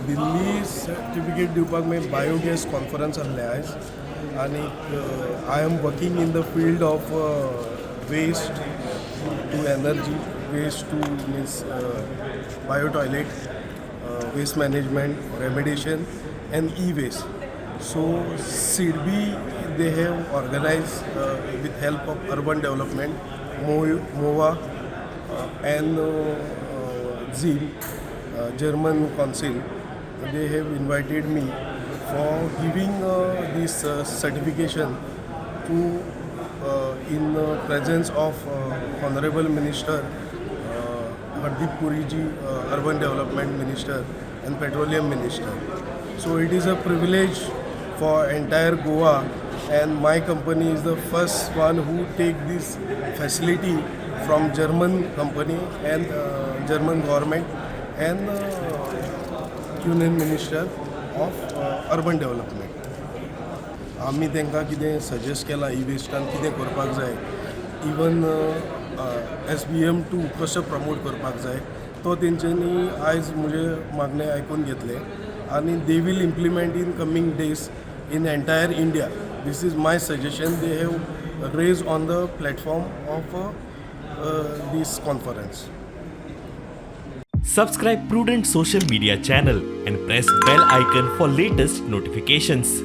दिल्ली certificate दिवपाक मागीर biogas conference आहलें आयज आनी I am working in the field of waste to energy, waste to means bio toilet, waste management, remediation and e waste. So SIDBI, they have organized with help of urban development, MOA and ZIM, German Council. They have invited me for giving this certification to in presence of Honorable Minister Hardeep Puri ji, Urban Development Minister and Petroleum Minister. So it is a privilege for entire Goa, and my company is the first one who take this facility from German company and German government and Union Minister of Urban Development. आमी तांकां कितें suggest केलां, E वेस्टान कितें करपाक जाय, even SBM 2 कसो promote करपाक जाय, तो तेंच्यांनी आयज म्हजें मागणें आयकून घेतलें आनी they will implement in coming days in entire India. This is my suggestion they have raise on the platform of this conference. Subscribe Prudent Social Media channel and press bell icon for latest notifications.